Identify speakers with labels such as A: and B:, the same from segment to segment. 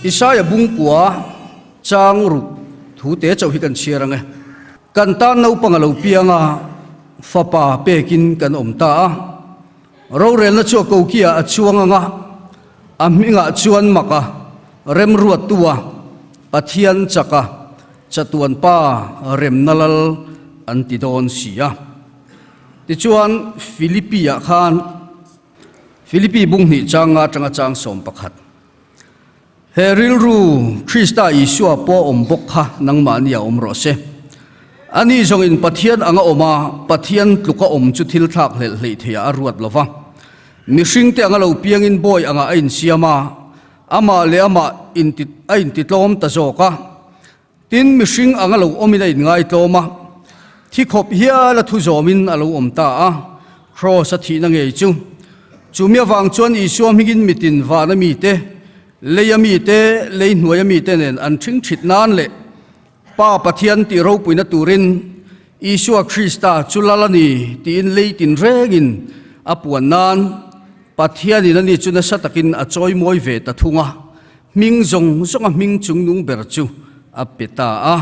A: Isaia bungkua chang ruk thu te chauh hi kan chhiar ang e. Kan tan naupang a lo piang a, fapa pekin kan awm ta a. Rorelna chu a kokiah a chuang ang a, a hmingah chuan mak a, remruattu a, Pathian chak a, chatuan pa remna lal an ti dawn si a. Tichuan, Philippi-ah khan Philippi bung hnih chang nga atanga chang 11. He rilru Krista Isua pawh awm bawk kha nangmahni a awm rawh se. Ani zawngin Pathian anga awm a, Pathian tluka awm chu thil thlak hlelh hleih theiah a ruat lo va. Mihringte anga lo piangin bawi angah a insiam a, amah leh amah inti a intitlawm ta zawk a. Tin, mihring anga lo awmin a inngaitlawm a, thi khawp hial a thu zawmin a lo awm ta a, Kraws a thihna ngei chu. Chumi avang chuan Isua hmingin mitin vana mite, leia mite, lei hnuaia mite nen an ṭhing ṭhit nan leh Pa Pathian tih ropuina turin Isua Krista chu lal a ni tiin lei tinrengin a puan nan Pathianin ani chu nasa takin a chawimawi ve ta thung a. Hming zawng zawnga hming chungnung ber chu a pe ta a,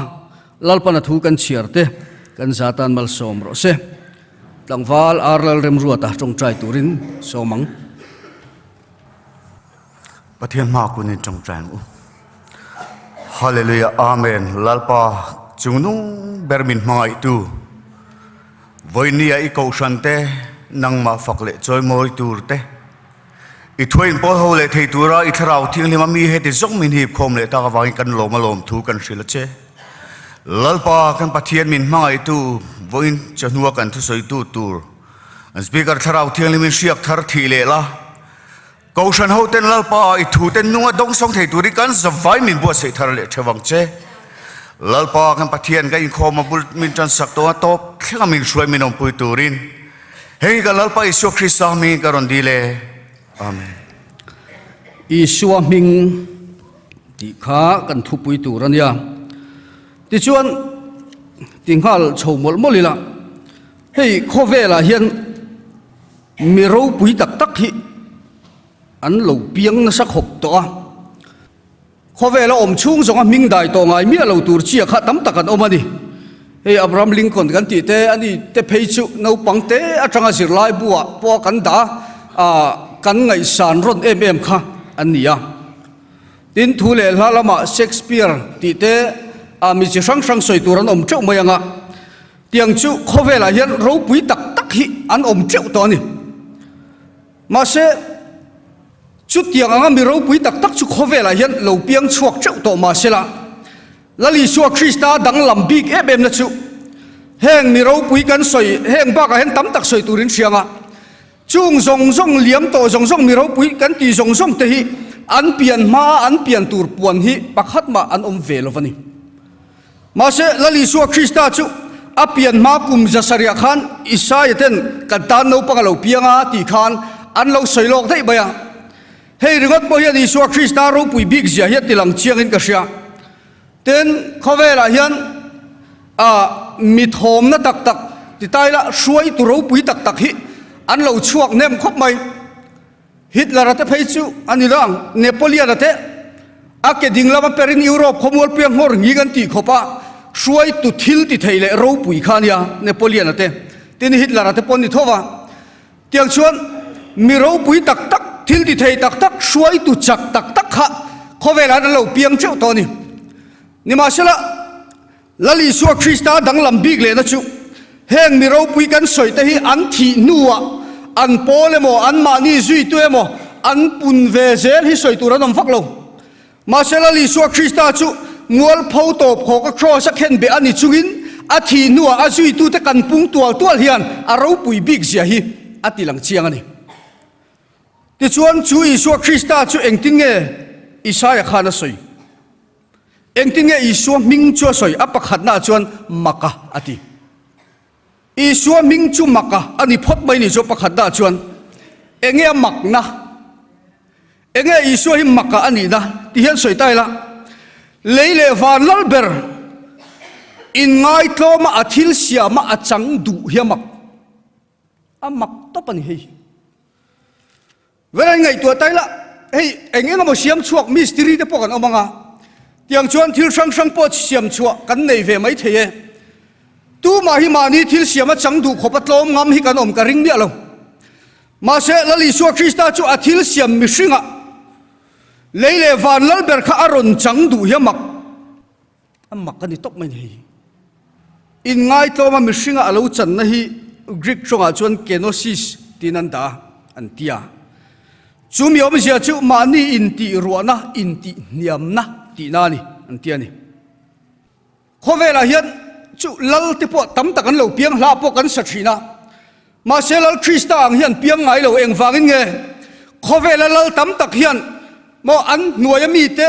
A: Lalpana thu kan chhiar te kan za tan malsawm rawh se. Tlangval ar lal remruata tawngtai turin sawm ang.
B: Pathian hma kun in tawngtai ang u. Hallelujah Amen Lalpa chungnung ber min hmangaih tu vawinia i kohhran te nangmah fak leh chawimawi tur te I thuain pawl ho leh thei tura i thlarau thianghlim a mi heti zawng min hip khawm leh tak avangin kan lawm a lawm thu kan hrilh a che. Lalpa kan Pathian min hmangaihtu vawiin chawhnua kan thusawitu tur an Speaker thlarau thianghlim in hriak thar thih leh la. Kohhran ho ten Lalpa i thu ten nunga dawngsawng thei turin kan zavai min buatsaih thar leh theuh ang che. Lalpa kan Pathian ka inkhawm a bul min tansak tawh a tawp thlenga min hruai min awmpui turin Hei ka Lalpa Isua Krista hmingin ka rawn dil e. Amen.
A: Isua hming tih kha kan thupui tur a nia. Tichuan, ti nghal chho mawlh mawlh ila, hei khawvelah hian mi ropui tak tak hi an lo piang nasa khawp tawh a. Khawvela awm chhung zawnga hming dai tawh ngai miah lo tur chia kha tam tak an awm a ni. Hei Abraham Lincoln kan tih te, ani te phei chu naupang te atanga zirlai buah pawha kan dah a, kan ngaihsan rawn em em kha an ni a. Tin, thu leh hla lamah Shakespeare tih te, mi chi hrang hrang sawi tur an awm teuh mai ang a. Tiang chu khawvelah hian ropui tak tak hi an awm teuh tawh a ni. Mahse, chutiang anga mi ropui tak tak chu khawvelah hian lo piang chhuak teuh tawh mah sela, Lal Isua Krista danglam bik em emna chu heng mi ropui kan sawi heng bakah hian tam tak sawi turin hriang a, chung zawng zawng liam tawh zawng zawng mi ropui kan tih zawng zawng te hi an pian hmaa an pian tur puan hi pakhat mah an awm ve lo va ni. Mahse, Lal Isua Krista chu a pian hma kum zasariah khan Isaia ten kan tan naupang a lo piang a tih khan an lo sawi lawk daih mai a. Hei ringawt pawh hian Isua Krista ropui bik zia hi a tilang chiangin ka hria. Tin, khawvelah hian a mi thawmna tak tak ti ta ila hruaitu ropui tak tak hi an lo chhuak hnem khawp mai. Hitler-a te phei chu a ni lo ang, Napoleon-a te a ke ding lama perin Europe khawmualpuia nghawr ngi kan tih khawp a, hruaitu thil ti thei leh ropui kha a nia Napoleon-a te, tin Hitler-a te pawh an ni tho va. Tiang chuan mi ropui tak tak, thil ti thei tak tak, hruaitu chak tak tak kha khawvelah an lo piang teuh tawh a ni. Nimahsela, Lal Isua Krista danglam bik lehna chu heng mi ropui kan sawi te hi an thih hnuah an pawl emaw anmahni zuitu emaw an pun ve zel hi sawi tur an awm vak lo. Mahse Lal Isua Krista chu mualpho tawp khawk a kraws a khen beh a ni chungin a thih hnuah a zuitute kan pung tual tual hian a ropui bik zia hi a ti lang chiang a ni. Tichuan chu Isua Krista chu engtin nge Isaia khan a sawi? Engtin nge Isua hming chu a sawi? A pakhatnaah chuan Maka a ti. Isua hming chu Maka a ni phawt mai ni chu a pakhatnaah chuan enge a makna? Enge Isua hi Maka a nihna? Ti hian sawi ta ila, lei leh van lal ber inngaitlawma a thil siama a chang duh hi a mak. A mak tawp a ni hei. Vela in ngaihtuah ta ila, Hei eng eng emaw siam chhuak mistiri te pawh kan awm ang a, tiang chuan thil hrang hrang pawh siam chhuah kan nei ve mai thei e. Tumah hi mahni thil siam a chang duh khawp a tlawm ngam hi kan awm ka ring miah lo. Mahse, Lal Isua Krista chu a thil siam mihringah lei leh van lal ber kha a rawn chang duh hi a mak a mak a ni tawp mai ni hei. Inngaitlawma mihringa a lo channa hi Greek tawngah chuan kenosis tiin an dah a, an ti a. Chu mi awmzia chu mahni intih ruahna, intih hniamna tihna a ni, an ti a ni. Khawvelah hian chu lal te pawh tam tak an lo piang hla pawh kan sa thin a, mahse Lal Krista ang hian piang ngai lo engvangin nge khawvela lal tam tak hian maw an hnuaia mite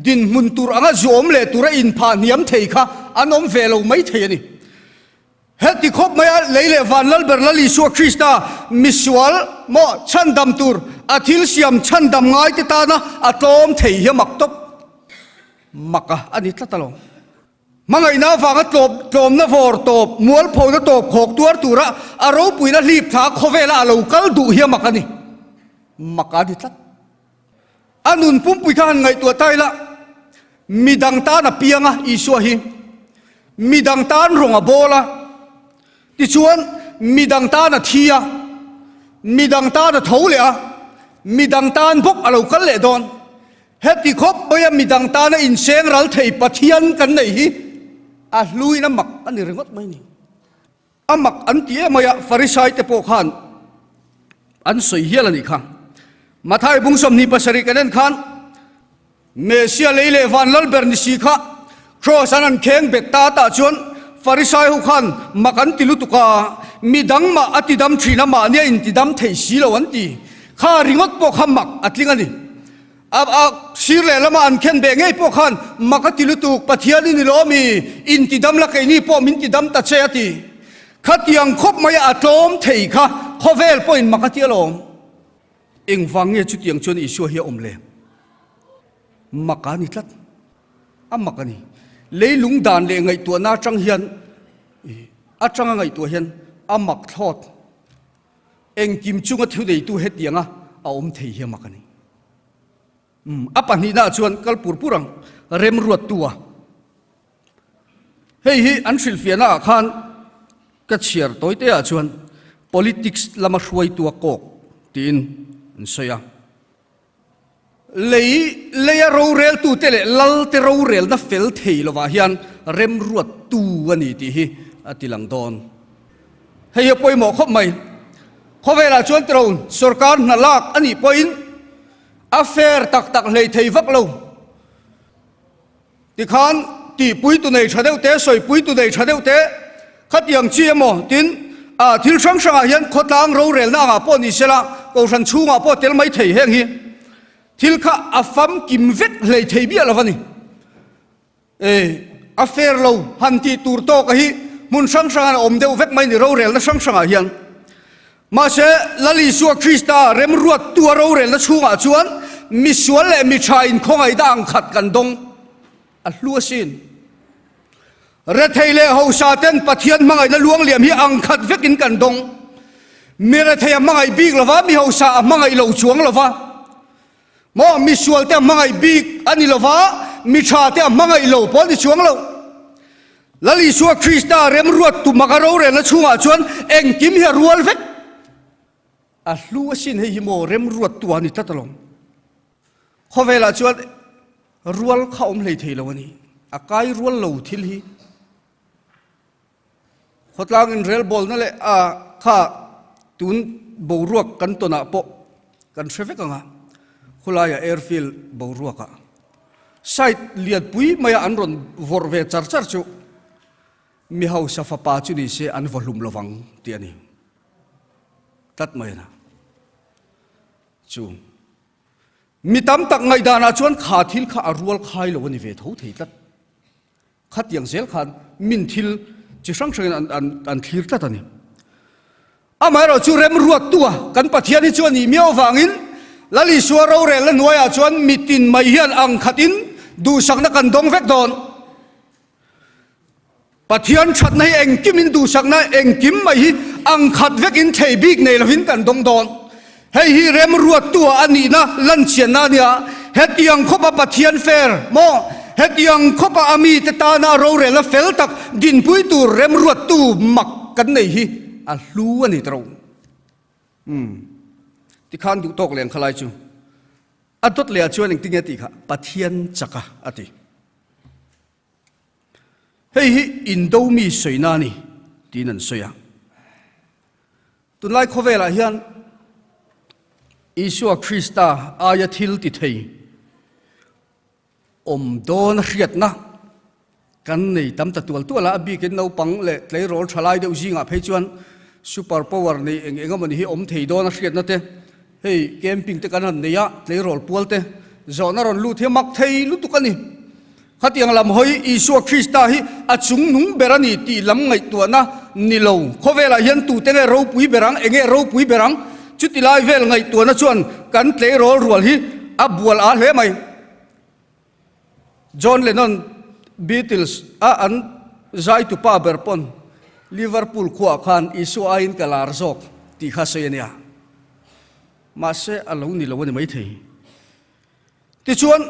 A: dinhmun tur anga zuawm leh tura inphah hniam thei kha an awm ve lo mai thei a ni. Heti khawp maia lei leh van Lalber Lal Isua Krista misual maw chhandam tur a thil siam chhandam ngaite tana a tlawm thei hi a mak tawp. Mak a a ni tlat alawm. Hmangaihna avanga tlawp tlawmna vawr tawp, mualphona tawp khawk tuar tura a ropuina hlip thla khawvela a lo kal duh hi a mak a ni. Mak a ni tlat. A nun pumpui kha han ngaihtuah ta ila, midang tan a piang a Isua hi, midang tan rawng a bawl a, tichuan midang tan a thi a, midang tan a tho leh a, midang tan bawk a lo kal leh dawn. Heti khawp maia midang tana inseng ral thei Pathian kan neih hi a hluin a mak a ni ringawt mai ni. A mak an ti em mai a, Farisai te pawh khan an sawi hial a nih kha. Mathai bung 27 kan en khan Mesia lei leh van lal ber ni si kha Kraws an an kheng bet ta tah chuan Farisai ho khan mak an ti lutuk a, midang mah a ti dam thin a, mahni a inti dam thei si lo an ti. Kha ringawt pawh kha mak a tling a ni. A a sir leh lama an khen beh ngei pawh khan mak a ti lutuk, Pathian i ni lo mi, inti dam la keini pawh min ti dam ta che a ti. Khatiang khawp mai a tlawm thei kha khawvel pawhin mak a ti alawm. Engvang nge chutiang chuan Isua hi a awm le? Mak a ni tlat. A mak a ni. Leilung dan leh ngaihtuahna atang hian atanga ngaihtuah hian a mak thlawt. Engkim chunga thuneitu hetianga a awm thei hi a mak a ni. Umm, a pahnihnaah chuan kal pur pur ang, remruattu a. Hei hi an hrilhfiahnaah khan ka chhiar tawiteah chuan politics lama hruaitu a kawk tiin an sawi a. Lei leia roreltute leh lalte rorelna fel thei lovah hian remruattu a ni tih hi a ti lang dawn. Hei hi a pawimawh khawp mai. Khawvelah chuan tirawn sorkar hna lak a nih pawhin a fair tak tak hlei thei vak lo. Tikhan tihpui tu nei tha deuh te, sawipui tu nei tha deuh te, khatiang chi emaw tin ah thil hrang hrangah hian khawtlang rorelna angah pawh ni sela, kohhran chhungah pawh tel mai thei heng hi thil kha a famkim vek hlei thei biah lo a ni. E a fair lo han tih tur tawk a hi hmun hrang hrangah a awm deuh vek mai ni rorelna hrang hrangah hian. Mahse, Lal Isua Krista remruattu a rorelna chhungah chuan misual leh mi tha inkhawngaihna ang khat kan dawng a hlu asin. Rethei leh hausa ten Pathian hmangaihna luangliam hi ang khat vekin kan dawng. Mi rethei a hmangaih bik lova, mi hausa a hmangaih lo chuang lova. Maw, misual te a hmangaih bik a ni lova, mi tha te a hmangaih lo pawh a ni chuang lo. Lal Isua Krista remruat tum anga rorelna chhungah chuan engkim hi a rual vek. A hlu asin hei hi maw remruat tu a ni tlat alawm. Khawvelah chuan rual kha awm hlei thei lo a ni. A kai rual lo thil hi. Khawtlang inrelbawlna leh a kha tun boruak kan tawnah pawh kan hre vek ang a, khulaia airfield boruakah site lianpui maia an rawn vawrh ve char char chu mi hausa fapa chu ni se an vaw hlum lovang tih a ni tlat mai a chu. Mi tam tak ngaihdanah chuan kha thil kha a rual khai lo a ni ve tho thei tlat. Khatiang zel khan min thil chi hrang hrangin an an an thlir tlat a ni. Amaherawh chu remruattua kan Pathian hi chu a nih miau avangin Lal Isua rorelna hnuaiah chuan mitin mai hian ang khatin duhsakna kan dawng vek dawn. Pathian thatna hi engkimin duhsakna engkim mai hi ang khat vekin thei bik nei lovin kan dawng dawn. Hei hi remruattua a nihna lanchianna a nia. Hetiang khawpa Pathian fair maw? Hetiang khawpa a mite tana rorelna fel tak dinpui tur remruattu mak kan nei hi a hlu a ni tawh. Umm. Tikhan duh tawk leng kha lai chu. A dawt leh ah chuan engtin nge tih kha Pathian chaka a ti. Hei hi indo mi sawina a ni tiin an sawi a. Tunlai khawvelah hian Isua Krista aia thil ti thei awm dawn a hriatna kan nei tam ta tual tual a, a bikin naupang leh tleirawl tha lai deuh zingah phei chuan super power nei eng eng emawni hi awm thei dawn a hriatna te, hei camping te kan han nei a, tleirawl pual te zawhna rawn lut hi a mak thei lutuk a ni. Khatiang lam hawi Isua Krista hi a chungnung ber a ni tih lam ngaihtuahna ni lo. Khawvelah hian tute nge ropui ber ang, enge ropui ber ang? Chuti lai vel ngaihtuahna chuan kan tleirawl rual hi a bual a hle mai. John Lennon Beatles a an zaitupa ber pawn Liverpool khuaah khan Isua aiin ka lar zawk tih kha sawi a nia. Mahse a lo ni lo a ni maithei. Tichuan,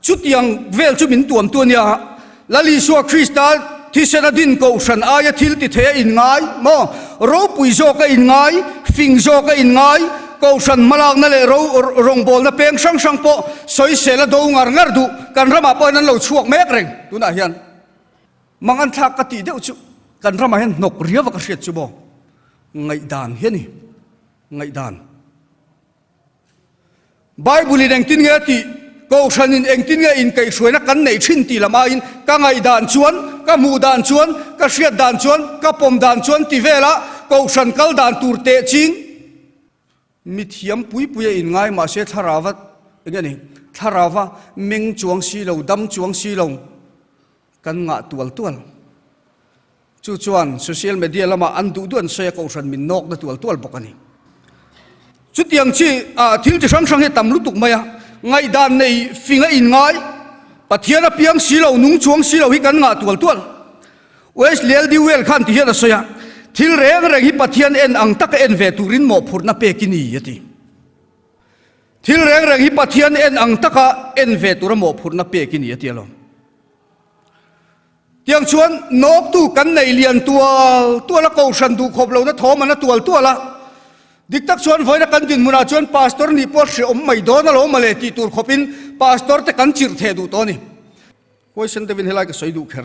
A: chutiang vel chu min tuamtu a nia, Lal Isua Krista thisena din kohhran aia thil ti thei a inngai maw? Ropui zawk a inngai, fing zawk a inngai, kohhran hmalakna leh ro rawngbawlna peng hrang hrang pawh sawisel a do ngar ngar duh kan ramah pawhin an lo chhuak mek reng tunah hian. Mang an thlak ka tih deuh chu kan ramah hian hnawk riau a ka hriat chu maw? Ngaihdan hi a ni, ngaihdan. Bible-in engtin nge a tih? Kohhranin engtin nge inkaihhruaina kan neih thin tih lam aiin ka ngaihdan chuan, ka hmuh dan chuan, ka hriat dan chuan, ka pawm dan chuan ti vela kohhran kal dan tur teh ching mithiam pui pui a inngai mahse thlarauva eng nge ni thlarauva meng chuang si lo, dam chuang si lo kan ngah tual tual. Chu chuan social media lamah an duh duh an sawi a, kohhran min nawk na tual tual bawk a ni. Chutiang chi ah thil chi hrang hrang hi a tam lutuk mai a, ngaihdan nei fing a inngai, Pathian a piang si lo, nung chuang si lo hi kan ngah tual tual. Wesley L. Dewell khan ti hian a sawi a, Thil reng reng hi Pathian en ang taka en ve turin mawhphurhna pek i ni, a ti. Thil reng reng hi Pathian en ang taka en ve tura mawhphurhna pek i ni, a ti alawm. Tiang chuan nawktu kan nei lian tual tual a, kohhran duh khawp lohna thawm an a tual tual a. Dik tak chuan vawiina kan dinhmunah chuan pastor nih pawh hreawm mai dawn a lo mawle tih tur khawpin pastor te kan chirh theh duh tawh a ni. Huaisen deuhin helai ka sawi duh kher.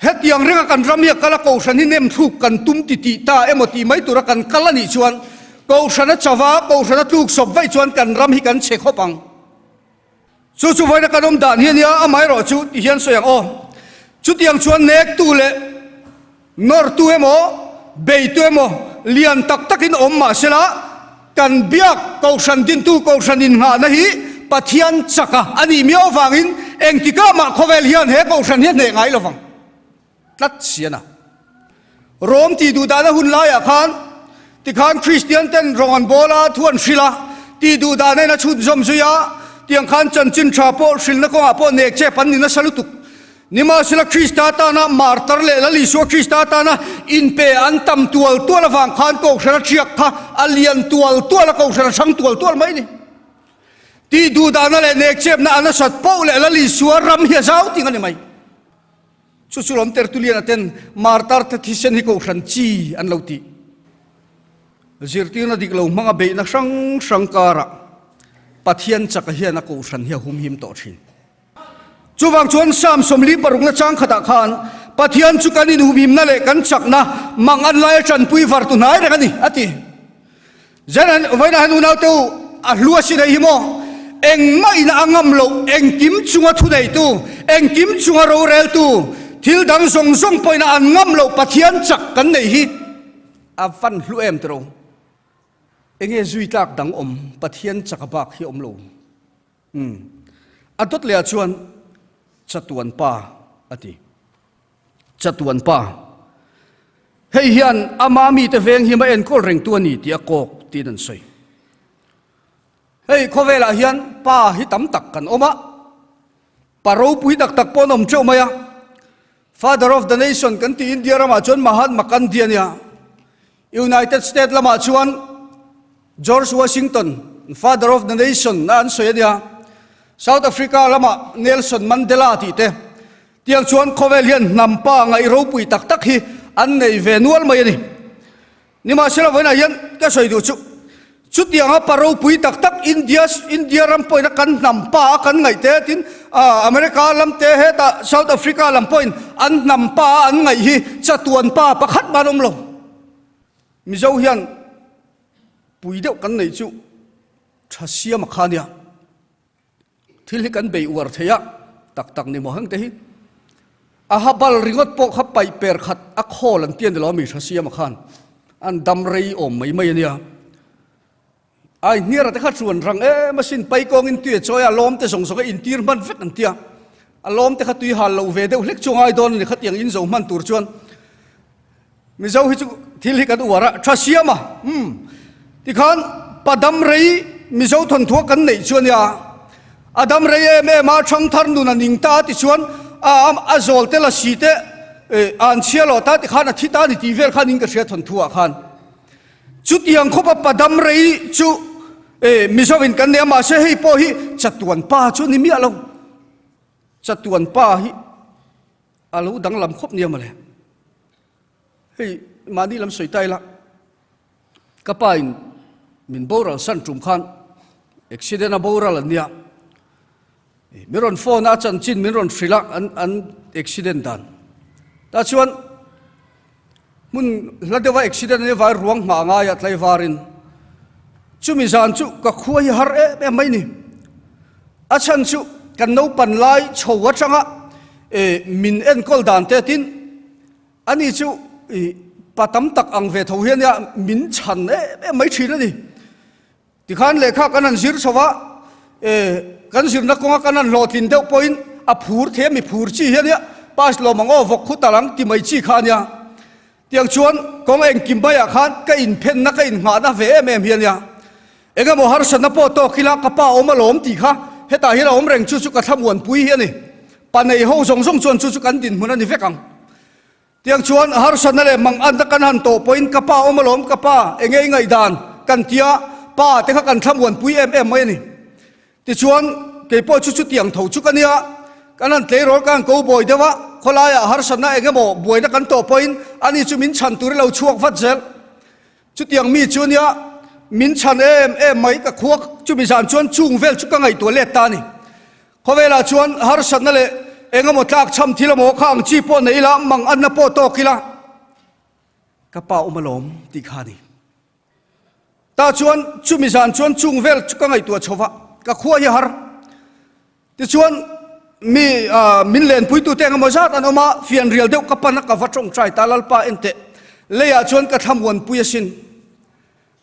A: Hetiang ringa kan ram hi a kal a, kohhran hi nem thluk kan tum ti tih ta emaw tih mai tura kan kal a nih chuan kohhran a chauva, kohhran a tluk sawp vaih chuan kan ram hi kan chhe khawp ang. Chu chu vawiina kan awm dan hi a nia, amaherawh chu ti hian sawi ang aw. Chutiang chuan nektu leh nawrtu emaw, beitu emaw lian tak takin awm mah sela, kan biak kohhran dintu kohhran innghahna hi Pathian chaka a nih miau avangin engtikah mah khawvel hian he kohhran hi a hneh ngai lovang. Tlat sian a. Rom tih duh dahna hun laiah khan tikhan Kristian ten rawng an bawl a, thu an hrilh a, tih duh dahna in a chhut zawm zui a, tiang khan chanchin tha pawh hrilhna kawngah pawh nek chep an ni nasa lutuk. Nimahsela Krista tana martar leh Lal Isua Krista tana inpe an tam tual tual avang khan Kohhran a thiak kha a lian tual tual a, Kohhran a hrang tual tual mai a ni. Tih duh dahna leh nek chepna a nasat poh leh Lal Isua ram hi a zau ting a ni mai. Chu chu lawm Tertullian-a ten martar te thisen hi kohhran chi an lo tih. Zirtirna dik lo hmanga beihna hrang hrang karah Pathian chaka hian a kohhran hi a humhim tawh thin. Chuvang chuan Psalm 46 chang khatah khan Pathian chu kan inhumhimna leh kan chakna mang an laia tanpui var tu hnai reng a ni a ti. Zen vawiinah hian unaute u, a hlu a si nei hi maw? Engmah in a ngam loh, engkim chunga thuneitu, engkim chunga roreltu, thil dang zawng zawng pawhin an ngam loh Pathian chak kan nei hi a van hlu em tiro? Enge zui tlak dang awm Pathian chak a bak hi awm lo. Umm. A dawt leh ah chuan chatuan pa a ti. Chatuan pa. Hei hian ama mite veng hi ma enkawl rengtu a ni tih a kawk tiin an sawi. Hei khawvelah hian pa hi tam tak kan awm a, pa ropui tak tak pawh an awm teuh mai a. Father of the nation kan tih India ramah chuan Mahatma Gandhi a nia. United State lamah chuan. George Washington, Father of the Nation a an sawi a nia. South Africa lama Nelson Mandela tih te. Tiang chuan khawvel hian hnam pa ngaih ropui tak tak hi an nei ve nual mai a ni. Nimahsela vawiinah hian ka sawi duh chu, chutianga pa ropui tak tak India India ram pawhin a kan hnam pa a kan ngaih te tin America lam te hetah South Africa lam pawhin an hnam pa a an ngaih hi chatuan pa pakhat mah an awm lo. Mizo hian pui deuh kan neih chu tha siam a kha nia. Thil hi kan bei uar thei a, tak tak ni maw heng te hi. A ha bal ringawt pawh kha paih per khat a khawl an ti a ni lo a mi hra siam a khan an dam rei awm mai mai a nia. Ai hniara te kha chuan rang em asin pai kawngin tui a chawi a, lawm te zawng zawng a intir hman vek an ti a. A lawm te kha tui hal loh ve deuh hlek chu a ngai dawn a ni khatiang in zo hman tur chuan. Mizo hi chu thil hi kan uar a, tha siam a, umm. Tikhan pa dam rei Mizo thawnthua kan neih chu a nia. A dam rei em em a, thangthar nun a ning ta a ti chuan a a zawl te la si te a an chhia lo ta tikhan a thi ta a ni tih vel khan in ka hria thawnthua khan. Chutiang khawp a pa dam rei chu Mizo in kan nei a, mahse hei pawh hi chatuan pa chu a ni miah lo. Chatuan pa hi A lo danglam khawp nia mawle. Hei mahni lam sawi ta ila, ka pa in min boral san tum khan accident a boral an nia. Min rawn phone a, a chanchin min rawn hrilh a, an an accident dan. Tah chuan hmun hla deuha accident an vai ruang hma ngai a tlaivarin chumi zan chu ka khua hi har em em mai ni. A chhan chu kan naupan lai chho atanga min enkawl dan te tin ani chu pa tam tak ang ve tho hian nia min chhan em em mai thin a ni. Tikhan lehkha kan han zir chho a, kan zirna kawnga kan han hlawhtlin deuh pawhin a phur thei a, mi phur chi hian nia pass lawm ang aw vawk khut ang ti mai chi kha a nia. Tiang chuan kawng engkim maiah khan ka inphenna ka innghahna ve em em hi a nia. Eng emaw harsatna pawh tawk ila ka pa awm alawm tih kha hetah hian a awm reng chu chu ka thlamuanpui hi a ni. Pa nei ho zawng zawng chuan chu chu kan dinhmun a ni vek ang. Tiang chuan harsatna leh manganna kan han tawh pawhin ka pa awm alawm ka pa enge i ngaihdan kan tia pa te kha kan thlamuanpui em em mai a ni. Tichuan, kei pawh chu chutiang tho chu ka nia, kan han tleirawl ka han ko bawi deuh a, khawlaiah harsatna eng emaw buaina kan tawh pawhin ani chu min chhan tur i lo chhuak vat zel. Chutiang mi chu nia, min chhan em em mai ka khuak chumi zan chuan chung vel chu ka ngaihtuah let ta a ni. Khawvelah chuan harsatna leh eng emaw tlak chham thil emaw kha ang chi pawh nei ila, mang anna pawh tawk ila, ka pa awm alawm tih kha a ni. Tah chuan chumi zan chuan chung vel chu ka ngaihtuah chho va, ka khua hi a har. Tichuan mi min lenpuitute eng emaw zat an awm a, fianrial deuh ka pan a, ka va tawngtai ta Lalpa en teh, leiah chuan ka thlamuanpui asin.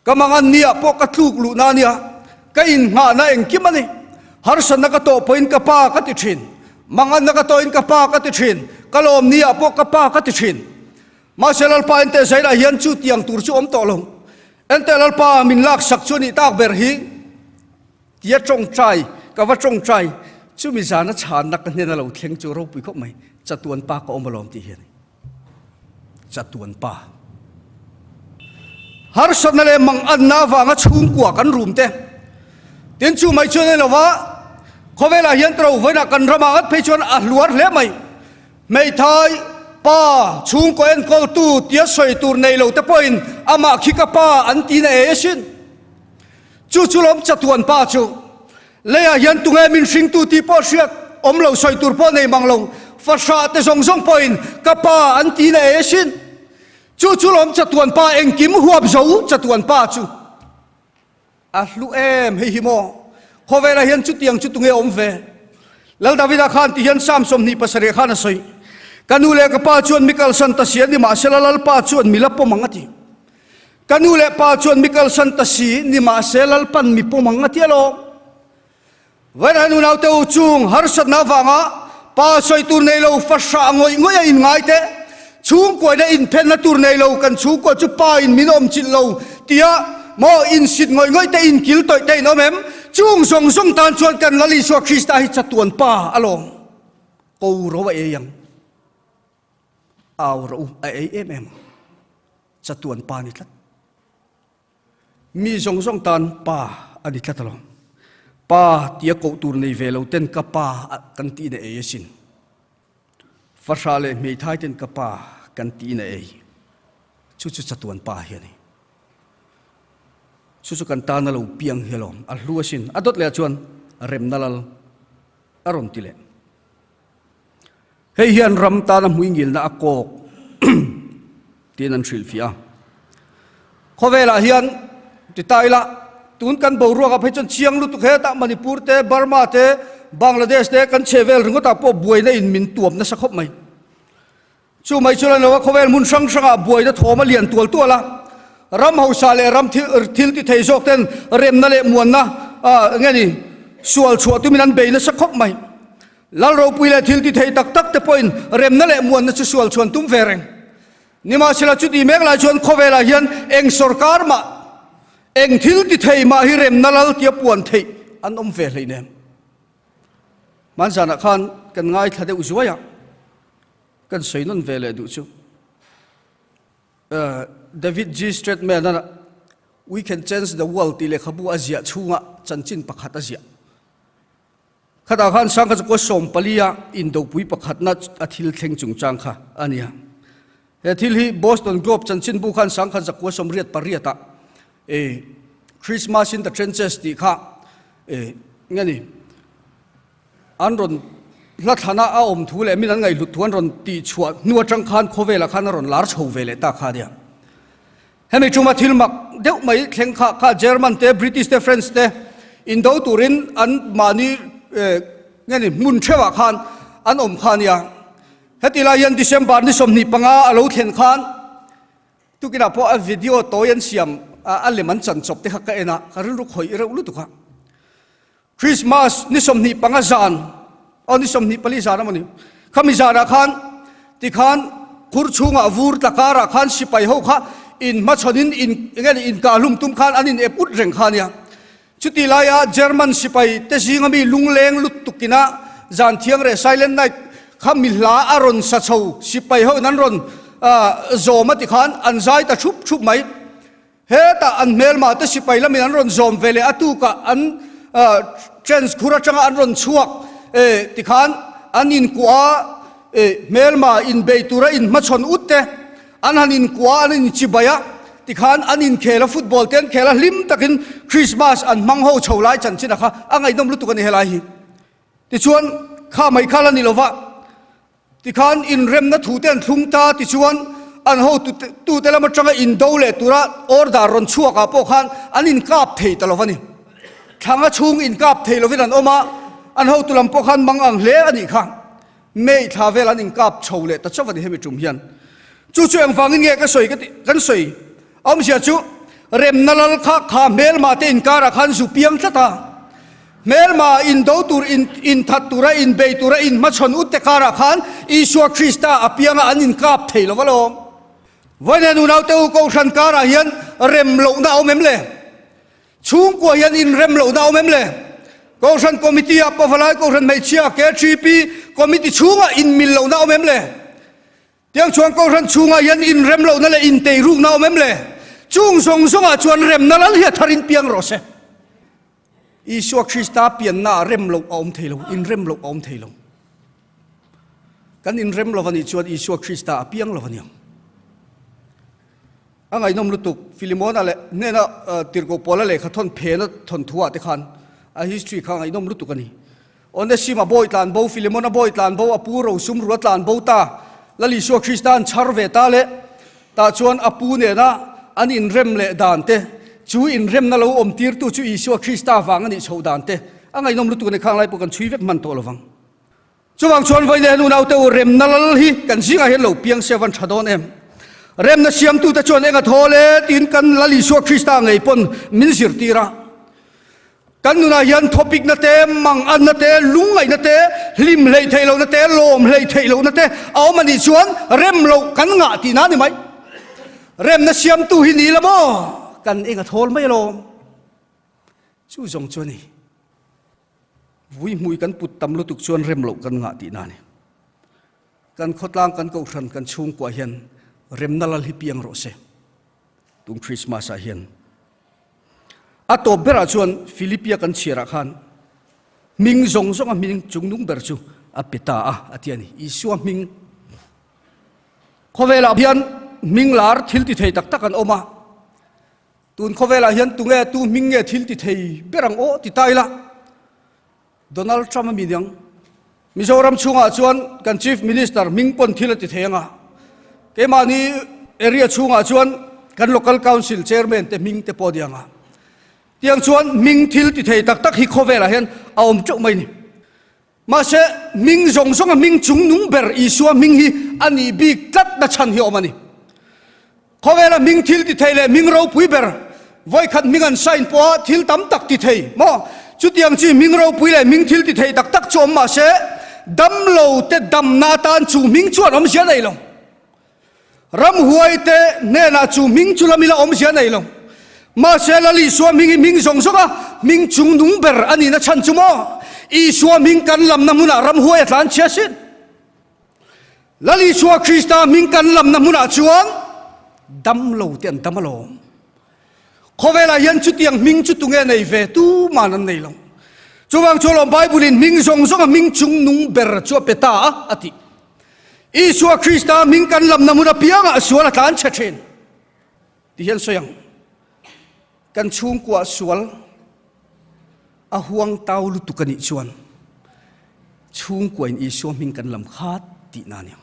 A: Ka mangan niah pawh ka tluk luhna a nia, ka innghahna engkim a ni. Harsatna ka tawh pawhin ka pa ka ti thin, manganna ka tawhin ka pa ka ti thin, ka lawm niah pawh ka pa ka ti thin. Mahse Lalpa enteh zailah hian chu tiang tur chu awm tawh lo. Enteh Lalpa min laksak chu a nih tak ber hi tia tawngtai ka va tawngtai chumi zana chhanna ka hnen a lo thleng chu ropui khawp mai chatuan pa ka awm alawm tih hi a ni. Chatuan pa. Harsatna leh manganna avanga chhungkua kan rum te tin chu mai chuan a ni lo va, khawvelah hian tro vawiinah kan ramah ngat phei chuan a hluar hle mai. Hmeithai pa chhungkaw enkawltu tia sawi tur nei lo te pawhin amah khi ka pa an ti na ei asin. Chu chu lawm chatuan pa chu. Leiah hian tunge min hringtu tih pawh hriat awm lo sawi tur pawh nei mang lo fahrah te zawng zawng pawhin ka pa an ti na ei asin. Chu chu lawm chatuan pa engkim huap zo chatuan pa chu. A hlu em hei hi maw? Khawvelah hian chutiang chu tunge awm ve? Lal Davida khan ti hian Psalm 27 khan a sawi, Ka nu leh ka pa chuan mi kalsan ta si a ni mahsela Lalpa chuan mi la pawm ang a ti. Ka nu leh pa chuan mi kalsan ta si ni mahse Lalpan mi pawm ang a ti alawm. Vairah nunaute u chung harsatna avanga pa sawi tur nei lo fahrah ngawih ngawih a inngai teh. Chhungkuaina inphenna tur nei lo kan chhungkua chu pa in min awm chilh lo tia maw insit ngawih ngawih te inkil tawih te in awm em? Chung zawng zawng tan chuan kan Lal Isua Krista hi chatuan pa alawm. Ko ro a ei ang. Au ro a ei em em ang. Chatuan pa ni tlat. Mi zawng zawng tan Pa a ni tlat alawm. Pa tia koh tur nei ve lo ten ka pa kan tihna ei asin. Fahrah leh hmeithai ten ka pa kan tihna ei. Chu chu chatuan pa hi a ni. Chu chu kan tana lo piang hi alawm. A hlu asin. A dawt leh ah chuan remna lal a rawn ti leh. Hei hian ram tana hmuingilna a kawk tiin an hrilhfiah a. Khawvelah hian ti ta ila, tun kan boruakah phei chuan chiang lutuk hetah Manipur te, Burma te, Bangladesh te kan chhe vel ringawtah pawh buaina in min tuam nasa khawp mai. Chu mai chu la lo a, khawvel hmun hrang hrangah buaina thawm a lian tual tual a. Ram hausa leh ram thil ti thei zawk ten remna leh muanna nge ni sual chhuah tumin an bei nasa khawp mai. Lal ropui leh thil ti thei tak tak te pawhin remna leh muanna chu sual chhuan tum ve reng. Nimahsela chuti mek lai chuan khawvelah hian eng sorkar mah, eng thil ti thei mah hi remna lal tia puan theih an awm ve hleinem. Hmanzanah khan kan ngaithla deuh zuai a, kan sawi nawn ve leh duh chu. David G. Stratman a We Can Change the World tih lehkhabu a ziah chhunga chanchin pakhat a ziah. Khatah khan Sangha chu kaw 14 a indopui pakhatna a thil thleng chungchang kha a ni a. He thil hi Boston Globe chanchinbu khan Sangha zakua 88 ah e Christmas in the Trenches tih kha e nge ni an rawn hla thlana a awm thu leh min an ngaihhlut thu an rawn tih chhuah hnu atang khan khawvelah khan a rawn lar chho ve leh ta kha a nia. Hemi chunga thil mak deuh mai thleng kha kha German te, British te, French te indo turin an mahni nge ni hmun theuhah khan an awm kha a nia. Heti lai hian December ni 25 a lo thlen khan tukinah pawh a video tawi an siam a lem an chan chawp te kha ka en a, ka rilru khawih reuh lutuk a. Christmas ni 25 zan, aw ni 24 zan a maw ni, khami zanah khan tikhan khur chhungah vur tla karah khan sipai ho kha in hmachhawnin in enge ni inkahlum tum khan an in ep ut reng kha nia. Chuti laia German sipai te zinga mi lungleng lut tukina zan thiang reh silent night kha mi hla a rawn sa chho sipai ho in an rawn zawm a tikhan an zai ta thup thup mai. Hetah an hmelmah te sipai lamin an rawn zawm ve leh a tukah an trench khur atanga an rawn chhuak tikhan an inkuah a, hmelma inbei tura inhmachhawn ut te an han inkuah a, an inchibai a, tikhan an inkhel a, football te an khel a, hlim takin Christmas an hmang ho chho lai chanchin a kha a ngaihnawm lutuk a ni helai hi. Tichuan kha mai kha la ni lova. Tikhan inremna thute an thlung ta tichuan an hotute lam atanga indo leh tura order rawn chhuakah pawh khan an inkap thei ta lo a ni. Thlanga chhung inkap thei lovin an awm a, an hotu lam pawh khan mang ang hle a nih kha. May thla vel an inkap chho leh ta chauh a ni hemi tum hian. Chu chu engvangin nge ka sawi ka tih kan sawi awmzia chu remna lal kha kha hmelmah te inkarah khan zu piang tlat a. Hmelma indo tur, inthat tura, inbei tura, inhmachhawn ut te karah khan Isua Krista a pianga an inkap thei lo alawm. Vawiin unaute u Kohhran karah hian rem lohna a awm em le? Chhungkua hian inrem lohna a awm em le? Kohhran Committee ah Pavalai Kohhran Hmeichhia, KTP, Committee chhungah inmil lohna a awm em le? Tiang chuan Kohhran chhungah hian inrem lohna leh inteirukna a awm em le? Chung zawng zawngah chuan remna lal hi a tharin piang rawh se. Isua Krista piannaah rem loh a awm thei lo, inrem loh a awm thei lo. Kan inrem lo a nih chuan Isua Krista a piang lo a niang. A ngaihnawm lutuk, Filimona leh hnena Tirhkoh Paula lehkha thawn phena thawn thuah te khan a history kha ngaihnawm lutuk a ni. Onesima bawi tlan bo, Filimona bawi tlan bo, a pu rosum rua tlan bo ta, Lal Isua Krista an chhar ve ta le, tah chuan a pu nena an inrem leh dan te, chu inremna lo awm tirtu chu Isua Krista vang a nih chhoh dan te, a ngaihnawm lutuk a ni, khang lai pawh kan chhui vek hman tawh lovang. Chuvang chuan vawi leh nunaute u remna lal hi kan zingah hian lo piang se avan tha dawn em? Remna siamtute chuan eng a thawl e tiin kan Lal Isua Krista ngei pawn min zirtir a. Kan nunah hian thawpikna te, manganna te, lungngaihna te, hlim hleih theih lohna te, lawm hleih theih lohna te a awm a nih chuan rem loh kan ngah tihna a ni mai. Remna siamtu hi ni la maw? Kan eng a thawl mai alawm. Chu zawng chu a ni. Vui hmui kan put tam lutuk chuan rem loh kan ngah tihna a ni. Kan khawtlang, kan kohhran, kan chhungkua hian remna lal hi piang rawh se. Tum Christmas ah hian. A tawp berah chuan Philippia kan chhiarah khan hming zawng zawnga hming chungnung ber chu a pe ta a, a ti a ni. Isua hming khawvelah hian hming lar thil ti thei tak tak an awm a. Tun khawvelah hian tunge tu hming nge thil ti thei ber ang aw ti ta ila. Donald Trump a mi niang. Mizoram chhungah chuan kan Chief Minister hming pawn thil a ti thei anga, keimahni area chhungah chuan kan Local Council Chairman te hming te pawh a ni anga. Tiang chuan hming thil ti thei tak tak hi khawvelah hian a awm teuh mai ni. Mahse hming zawng zawnga hming chungnung ber Isua hming hi a nih bik tlat na chhan hi a awm a ni. Khawvela hming thil ti thei leh hming ropui ber, vawikhat hming an sign pawha thil tam tak ti thei maw? Chutiang chi hming ropui leh hming thil ti thei tak tak chu awm mahse, damlo te damna atan chu hming chuan awmzia nei lo. Ramhuai te hnenah chu hming chu lam ila awmzia nei lo. Mahse Lal Isua hming hi hming zawng zawnga hming chungnung ber a nihna chhan chu maw? Isua hming kan lamna hmunah ramhuai a tlanchhia sin. Lal Isua Krista hming kan lamna hmunah chuan dam lo te an dam alawm. Khawvelah hian chutiang hming chu tunge nei ve tuman an nei lo. Chuvang chu alawm Bible in hming zawng zawnga hming chungnung ber chu a pe ta a, a ti. Isua Krista hming kan lamna hmun apiangah sual a tlan chhe thin. Ti hian sawi ang. Kan chhungkuah sual a huang tau lutuk a nih chuan chhungkuain Isua hming kan lam khat tihna a ni ang.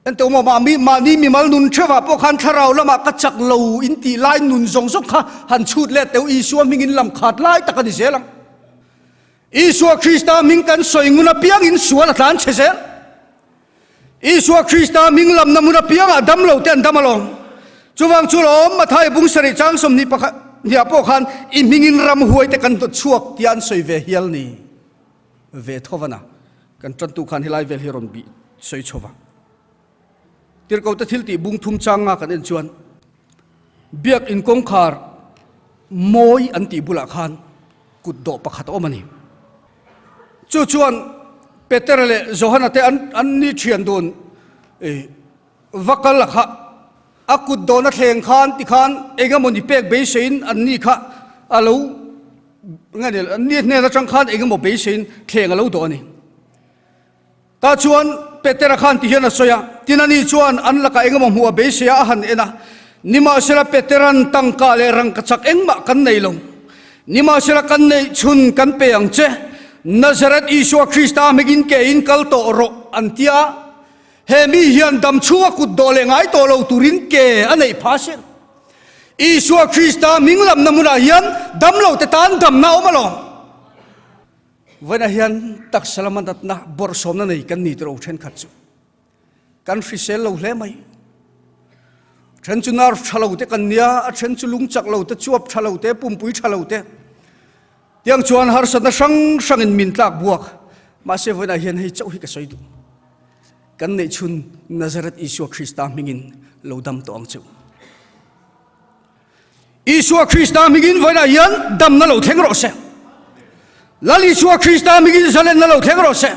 A: Ente awm awm ah mahni mimal nun theuhah pawh khan thlarau lamah ka chak lo in tih lai nun zawng zawng kha han chhut let teuh Isua hming in lam khat lai tak a ni zel ang. Isua Krista hming kan sawi ngun apiangin sual a tlan chhe zel. Isua Krista hming lamna hmun apiangah dam lo te an dam alawm. Chuvang chu lawm Matthai bung sarih chang 21 hniah pawh khan i hmingin ramhuai te kan hnawt chhuak tia an sawi ve hial ni ve thovana kan tantu khan helai vel hi rawn bih sawi chhova. Tirhkohte thil tih bung thum chang nga kan en chuan Biak in kawngkhar mawi an tih bulah khan kut dawh pakhat a awm a ni. Chu chuan Petera leh Johana te an an ni thian dun va kal a kha a kut dawhna thleng khan tikhan eng emaw ni pek beiseiin an ni kha a lo nge ni an ni hnen atang khan eng emaw beiseiin thleng a lo dawh a ni. Tah chuan Petera khan ti hian a sawi a, tin ani chuan an lakah eng emaw hmuh a beisei a, a han en a. Nimahsela Petera'n tangka leh rangkachak engmah kan nei lo. Nimahsela kan neih chhun kan pe ang che. Nazareth Isua Krista hmingin ke in kal tawh rawh, an ti a. He mi hian dam chhunga kut dawh leh ngai tawh lo turin ke a neih phah asin. Isua Krista hming lamna hmunah hian damlote tan damna a awm alawm. Vawiinah hian taksa lama natna bawrhsawmna nei kan ni tawh lo thenkhat chu kan hrisel lo hle mai. A then chu nerve tha lo te kan nia, a then chu lung chak lo te, chuap tha lo te, pumpui tha lo te. Tiang chuan harsatna hrang hrangin min tlak buak. Mahse vawiinah hian hei chauh hi ka sawi duh. Kan neihchhun Nazareth Isua Krista hmingin lo dam tawh ang cheu. Isua Krista hmingin vawiinah hian damna lo thleng rawh se. Lal Isua Krista hmingin zalenna lo thleng rawh se.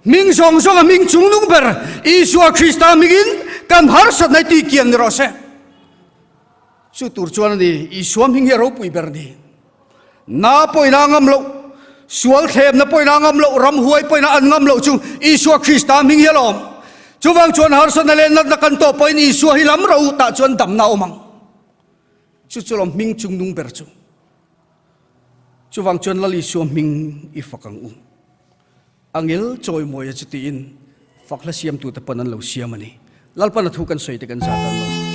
A: Hming zawng zawnga hming chungnung ber Isua Krista hmingin kan harsatna hi tihkian ni rawh se. Chu tur chuan a ni, Isua hming hi a ropui ber a ni. Na pawhin a ngam loh, sual thlemna pawhin a ngam loh, ramhuai pawhin an ngam loh chu Isua Krista hming hi a lawm. Chuvang chuan harsatna leh natna kan tawh pawhin Isua hi lam ro tah chuan damna a awm ang. Chu chu lawm hming chungnung ber chu. Chuvang chuan Lal Isua hming i fak ang u. Angel chawimawia chu tiin fak hla siamtute pawn an lo siam a ni. Lalpan a thu kan sawi te kan zat a.